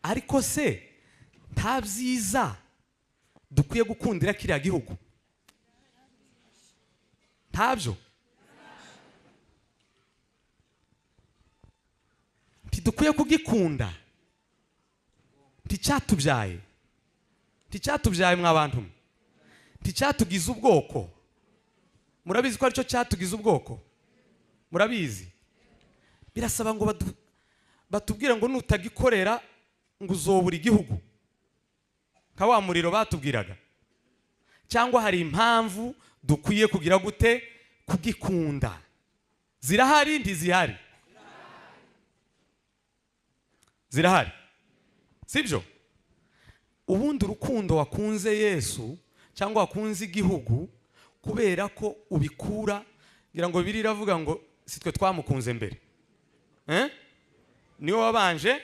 Ariko se nta byiza dukwiye gukundira kiriya gihugu? Ntabyo? Ntidukwiye kugikunda? Nticyatubyaye? Nticyatubyaye mwa bantu mwe? Nticyatugize ubwoko? Murabizi ko aricyo cyatugize ubwoko? Murabizi? Birasaba ngo batubwire ngo nutagikorera ngo uzobura igihugu, nka wa muriro batubwiraga. Cyangwa hari impamvu dukwiye kugira gute? Kugikunda. Zirahari? Ntizihari? Zirahari, sibyo? Ubundi urukundo wakunze Yesu cyangwa wakunze igihugu, kubera ko ubikura, ngira ngo Bibiliya iravuga ngo si twe twamukunze mbere, Niwe wabanje.